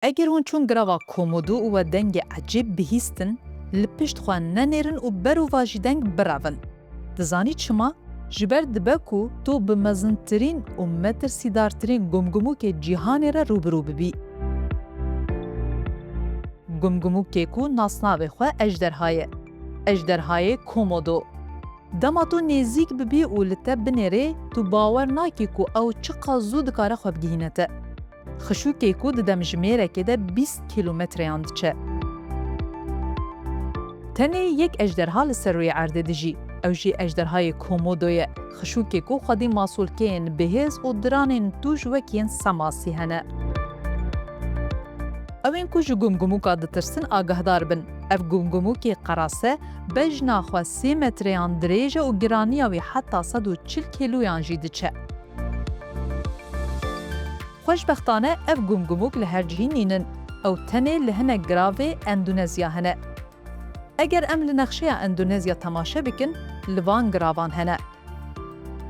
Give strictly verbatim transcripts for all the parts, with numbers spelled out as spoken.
Eger hûn çûn girava Komodo û we dengê ecêb bihîstin, li pişt xwe nenêrin û berovajî deng birevin. Dizanî çima? Ji ber dibe ku tu bi mezintirîn û metirsîdartirîn gumgumûkê cîhanê re rûbirû bibî. Gumgumûkê ku nasnavê xwe ejderha ye. Ejderhayê Komodo. Dema tu nêzîk bibî û li te binêrê, tu bawer nakî ku ew çiqas zû dikare xwe bigihîne te. Xişûkê ku di demjimêrekê de bîst kîlometreyan diçe. Tenê yek ejderha li ser rûyê erdê dijî. Ew jî ejderhayê Komodo ye. Xişûkê ku xwedî masolkeyên bihêz û diranên tûj wek yên semasî hene. Ew ên ku ji gumgumûka ditirsin, agahdar bin. Ev gumgumûkê qerase, bejna xwe sê metreyan dirêj e û giraniya wî heta sed û çil kîloyan jî diçe. Xweşbextane ev gumgumûk li her cihî nînin. Ew tenê li hinek giravê Endonezya hene. Eger em li nexşeya Endonezya temaşe bikin, li van giravan hene.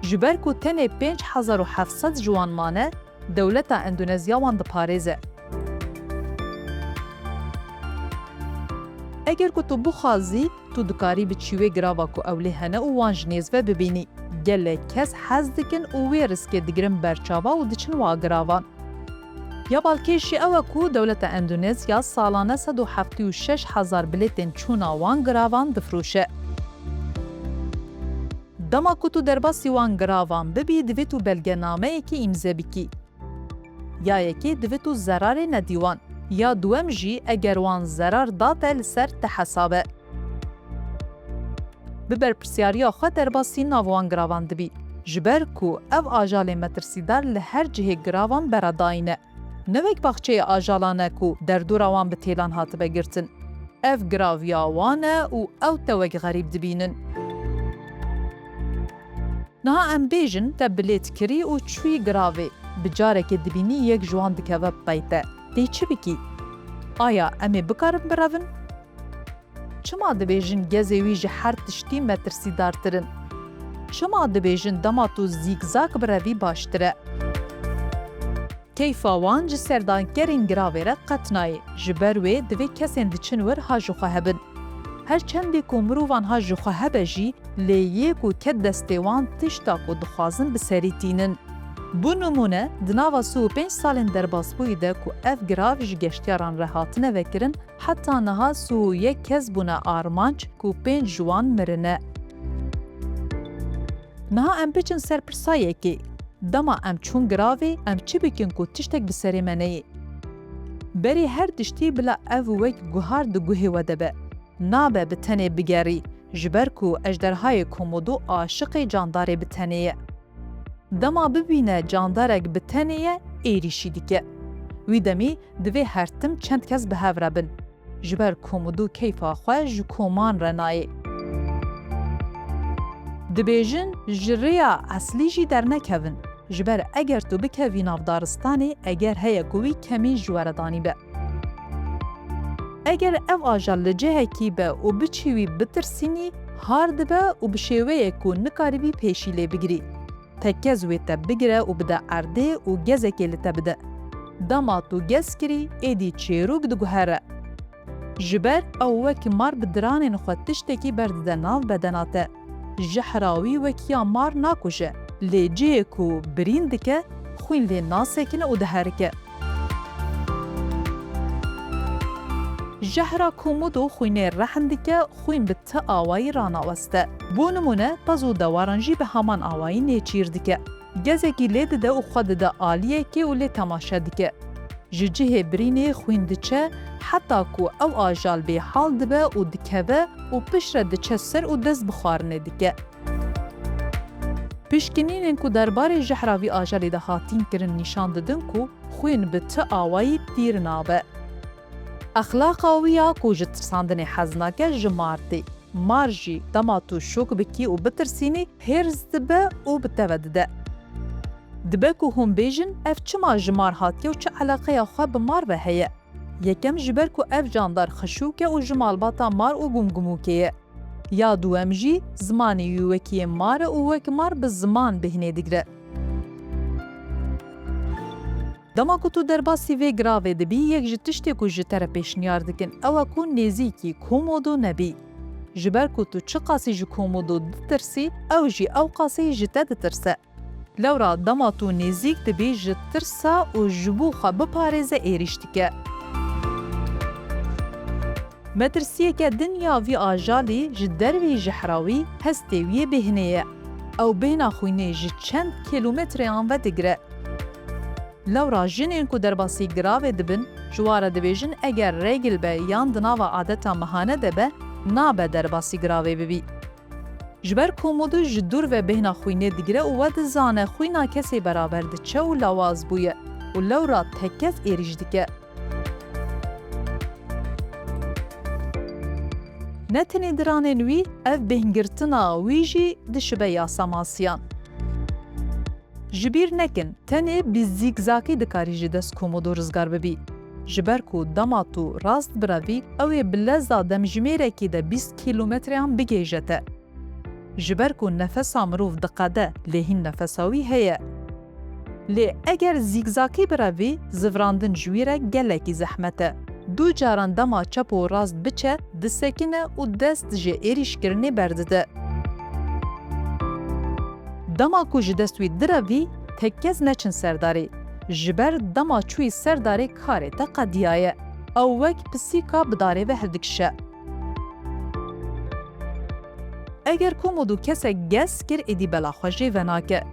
Ji ber ku tenê pênc hezar û heft sed ji wan mane, dewleta Endonezya wan diparêze. Eger ku tu bixwazî, tu dikarî biçî wê girava ku ew lê hene û wan ji nêz ve bibînî. Gelek kes hez dikin û wê riskê digirin ber çava û diçin wa giravan. Ya balkêş jî ew e ku dewleta Endonezya salane sed û heftê û şeş hezar bilêtên çûna wan giravan difroşe. Dema ku tu derbasî wan giravan bibî, divê tu belgenameyekê îmze bikî. Ya yekê, divê tu zerarê nedî wan. Ya duwem jî, eger wan zerar date, li ser te hesab e. Bi berpirsyariya xwe derbasî nav wan giravan dibî. Ji ber ku ev ajalên metirsîdar li her cihê giravan beredayî ne. Ne wek baxçeyê ajalan e ku derdora wan bi têlan hatibe girtin. Ev girav ya wan e û ew te wek xerîb dibînin. Niha em bêjin te bilêt kirî û çûyî giravê. Bi carekê dibînî yek ji wan dikeve pey te. Tê çi bikî? Aya em ê bikarin birevin? Çima dibêjin gezê wî ji her tiştî metirsîdartir in? Çima dibêjin dema tu zîkzak birevî baştir e? Keyfa wan ji serdankerên giravê re qet nayê. Ji ber wê divê kesên diçin wir ha ji xwe hebin. Her çendê ku mirovan ha ji xwe hebe jî, lê yê ku ket destê wan tişta ku dixwazin bi serî tînin. Bo nimûne, di nava sî û pênc salên derbasbûyî de ku ev girav ji geştyaran re hatine vekirin, heta niha sî û yek kes bûne armanc ku pênc ji wan mirine. Niha em biçin ser pirsa yekê. Dema em çûn giravê, em çi bikin ku tiştek bi serê me neyê? Berî her tiştî bila ev wek guhar di guhê we de be. Nabe bi tenê bigerî, ji ber ku ejderhayê Komodo aşiqê candarê bi tenê ye. Dema bibîne candarek bi tenê ye, êrîşî dike. Wî demî divê her tim çend kes bi hev re bin. Ji ber Komodo keyfa xwe ji koman re nayê. Dibêjin ji rêya eslî jî dernekevin. Ji ber eger tu bikevî nav daristanê, eger heye ku wî kemî ji we re danî be. Eger ev ajal li cihekî be û biçî wî bitirsînî, har dibe û bi şêweyek ku nikaribî pêşî lê bigirî. Tekez wê te bigire û bide erdê û gezekê li te bide. Dema tu gez kirî, êdî çêrok diguhere. Ji ber ew wek mar bi diranên xwe tiştekî berdide nav bedena te. Jehra wî wek ya mar nakuje, lê cihê ku birîn dike, xwîn lê nasekine û diherike. Jehra Komodo xwînê rehn dike, xwîn bi ti awayî ranaweste. Bo nimûne, pez û dewaran jî bi heman awayî nêçîr dike. Gezekî lê dide û xwe dide aliyekê û lê temaşe dike. Ji cihê birînê xwîn diçe, heta ku ew ajal bêhal dibe û dikeve û piştre diçe ser û dest bi xwarinê dike. Pişkinînên ku derbarê jehra vî ajalê de hatîn kirin nîşan didin ku xwîn bi ti awayî tîr nabe. Exlaqa wî ya ku ji tirsandinê hez nake, ji mar tê. Mar jî dema tu şok bikî û bitirsînî, hêrs dibe û bi te ve dide. Dibe ku hûn bêjin, ev çima ji mar hatiye û çi eleqeya xwe bi mar ve heye? Yekem ji ber ku ev candar xişûk e û ji malbata mar û gumgumûkê ye. Ya duwem jî zimanê wî wekî yê mar e û wek mar bi ziman bêhnê digire. Dema ku tu derbasî vê giravê dibî, yek ji tiştê ku ji te re pêşniyar dikin, ew e ku nêzîkî Komodo nebî. Ji ber ku tu çiqasî ji Komodo ditirsî, ew jî ew qasî ji te ditirse. Lewra dema tu nêzîk dibî, ji tirsa û ji bo xwe biparêze êrîş dike. Metirsiyeke din ya vî ajalî ji dervî jehra wî hestê wî yê bêhnê ye. Ew bêhna xwînê ji çend kîlometreyan vedigire. Lewra jinên ku derbasî giravê dibin, ji wan re dibêjin, eger regl be yan di nava adeta mehane de be, nabe derbasî giravê bibî. Ji ber Komodo ji dûr ve bêhna xwînê digire û we dizane xwîna kesê beraber diçe û lawaz bûye û lewra tekkez êrîş dike. Ne tenê diranên wî, ev bêhngirtina wî jî dişibe yasa masiyan. Ji bîr nekin, tenê bi zîgzakî dikarî ji dest Komodo rizgar bibî. Ji ber ku dema tu rast birevî, ew ê bi leza demjimêrekî de bîst kîlometreyan bigihêje te. Ji ber ku nefesa mirov diqede, lê hîn nefesa wî heye. Lê eger zîgzakî birevî, zivrandin ji wî re gelekî zehmet e. Du caran dema çep û rast biçe, disekine û dest ji êrîşkirinê berdide. Dema ku ji dest wî direvî, tekkez neçin serdarê. Ji ber dema çûyî serdarê karê te qediyaye. Ew wek pisîka bi darê ve hildikişe. Eger Komodo kesek gez kir, êdî bela xwe jê venake.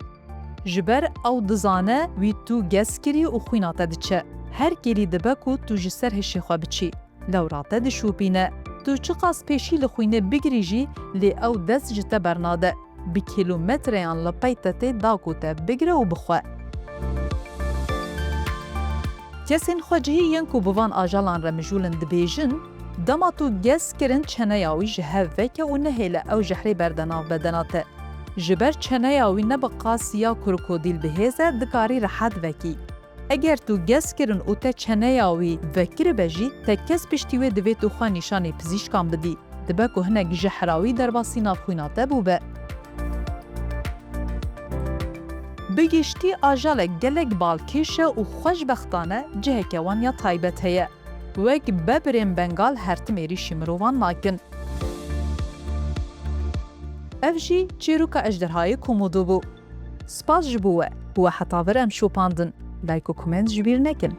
Ji ber ew dizane wî tu gez kirî û xwîna te diçe. Her kêlî dibe ku tu ji ser hişê xwe biçî. Lewra te dişopîne. Tu çiqas pêşî li xwînê bigirî jî, lê ew dest ji te bernade. Bi kîlometreyan li pey te tê da ku te bigire û bixwe. Kesên xwecihî yên ku bi van ajalan re mijûl in dibêjin, dema tu gez kirin çeneya wî ji hev veke û nehêle ew jehrê berde nav bedena te. Ji ber çeneya wî ne bi qas ya krokodîl bi hêz e, dikarî rehet vekî. Eger tu gez kirin û te çeneya wî vekiribe jî, tekkez piştî wê divê tu xwe nîşanî pizîşkan bidî. Dibe ku hinek jehra wî derbasî nav xwîna te bûbe. Bi giştî ajalek gelek balkêş e û xweşbextane ciheke wan ya taybet heye. Wek bebrên Bengal her tim êrîşî mirovan nakin. Ev jî çîroka ejderhayê Komodo bû. Spas ji bo we. We heta vir em şopandin. Like û comment ji bîr nekin.